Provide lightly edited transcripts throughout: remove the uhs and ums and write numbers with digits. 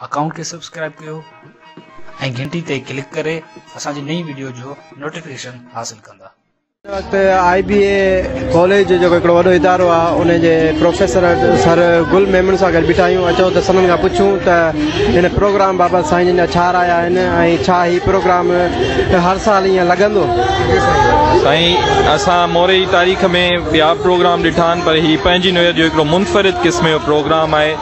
Account کي subscribe ڪيو ۽ گهنٽي تي ڪلڪ ڪري اسان جي نئين وڊيو جو نوٽيفڪيشن حاصل ڪندا. هن وقت آء بي اي ڪاليج جيڪو هڪڙو وڏو ادارو آهي ان جي پروفيسر سر گل ميمڻ سان گڏ بيٺا آهيون. اچو ته سندن کان پڇون ته هن پروگرام بابت سائين جن جا ڇا رايا آهن ۽ ڇا هي پروگرام هر سال ائين لڳندو؟ سائين اسان موري جي تاريخ ۾ ٻيا پروگرام ڏٺا آهن پر هي پنهنجي نوعيت جو هڪڙو منفرد قسم جو پروگرام آهي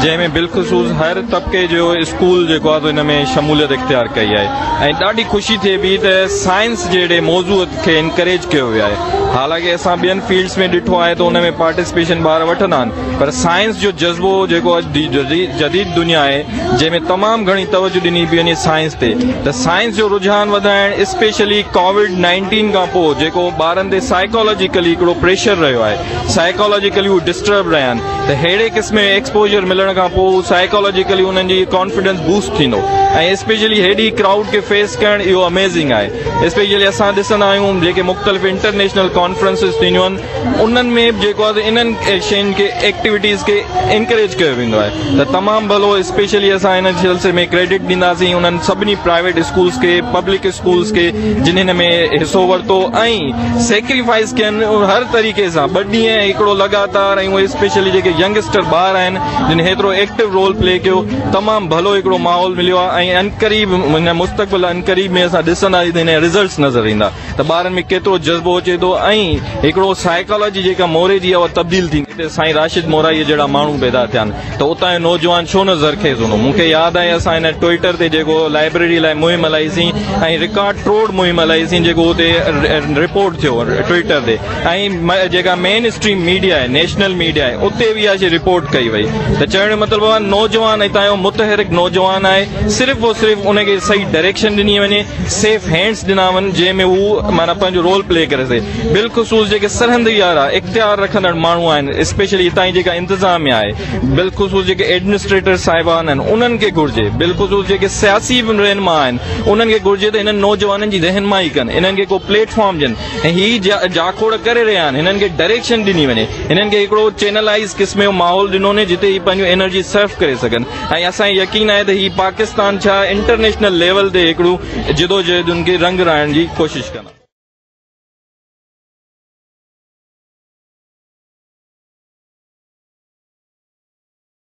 جنهن ۾ بالخصوص هر طبقي جو اسڪول جيڪو آهي ان ۾ شموليت اختيار ڪئي آهي ۽ ڏاڍي خوشي ٿئي پئي ته سائنس جهڙي موضوع کي انڪريج ڪيو ويو آهي. حالانڪه اسان ٻين فيلڊس ۾ ڏٺو آهي ته ان ۾ پارٽيسپيشن ٻار وٺندا آهن پر سائنس جو جذبو جيڪو اڄ جديد دنيا آهي جنهن ۾ تمام گهڻي توجه ڏني پئي وڃي سائنس تي ته سائنس جو رجحان وڌائڻ اسپيشلي ڪووڊ 19 کان پوء جيڪو ٻارن تي سائيڪالاجيڪلي هڪڙو پريشر رهيو آهي، سائيڪالاجيڪلي هو ڊسٽرب رهيا آهن ته ههڙي قسم جو ايڪسپوجر ملڻ کان پوء سائيڪالاجيڪلي انهن جي ڪانفيڊنس بوسٽ ٿيندو ۽ اسپيشلي هيڏي ڪرائوڊ کي فيس ڪرڻ اهو اميزنگ آهي. اسپيشلي اسان ڏسندا آهيون جيڪي مختلف انٽرنيشنل ڪانفرنسز ٿينديون آهن انهن ۾ به جيڪو آهي انهن شين کي ايڪٽيوٽيز کي انڪريج ڪيو ويندو آهي ته تمام ڀلو. اسپيشلي اسان ان سلسلي ۾ ڪريڊٽ ڏينداسين انهن سڀني پرائيويٽ اسڪولز کي، پبلڪ اسڪولز کي جن هن ۾ حصو ورتو ۽ سيڪريفائز ڪين هر طريقي سان ٻه ڏينهن هڪڙو لڳاتار ۽ اهي اسپيشلي جيڪي ينگسٽر ٻار آهن جن هيترو ايڪٽو رول پلي ڪيو، تمام ڀلو هڪڙو ماحول مليو آهي ۽ عنقريب هن مستقبل عنقريب ۾ اسان ڏسنداسين ته هن جا رزلٽس نظر ايندا ته ٻارن ۾ ڪيترو جذبو اچي ٿو ۽ هڪڙو سائيڪالاجي جيڪا موري جي آهي اها تبديل ٿيندي. هتي سائين راشد مورائيء جهڙا ماڻهو پيدا ٿيا آهن ته اتان جو نوجوان ڇو نه زرخيز هوندو. مون کي ياد آهي اسان هن ٽوئيٽر تي جيڪو لائبريري لاء مهم هلائي سين ۽ رڪارڊ ٽوڙ مهم هلائي سين جيڪو اتي رپورٽ ٿيو ٽوئيٽر تي ۽ جيڪا مين اسٽريم ميڊيا آهي نيشنل ميڊيا آهي اتي به اها شي رپورٽ ڪئي وئي ته چوڻ جو مطلب آهي نوجوان هتان جو متحرڪ نوجوان آهي صرف او صرف ان کي صحيح ڊائريڪشن ڏني وڃي، سيف هينڊس ڏنا وڃن جنهن ۾ هو معنيٰ پنهنجو رول پلي ڪري سگهي. بالخصوص جيڪي سرحدي وارا اختيار رکندڙ ماڻهو آهن اسپيشلي هتان جي جيڪا انتظاميا آهي بالخصوص جيڪي ايڊمنسٽريٽر صاحبان آهن انهن کي گهرجي بالخصوص جيڪي سياسي رهنما آهن انهن کي گهرجي ته هنن نوجوانن جي رهنمائي ڪن انهن کي ڪو پليٽ فارم ڏين ۽ هي جاکوڙ ڪري رهيا آهن هنن کي ڊائريڪشن ڏني وڃي هنن کي هڪڙو چينلائز قسم جو ماحول ڏنو وڃي جتي هي پنهنجو انرجي صرف ڪري سگهن ۽ اسان کي يقين آهي ته هي پاڪستان ڇا انٽرنيشنل ليول تي هڪڙو جدوجهدن کي رنگ رائڻ جي ڪوشش ڪندا.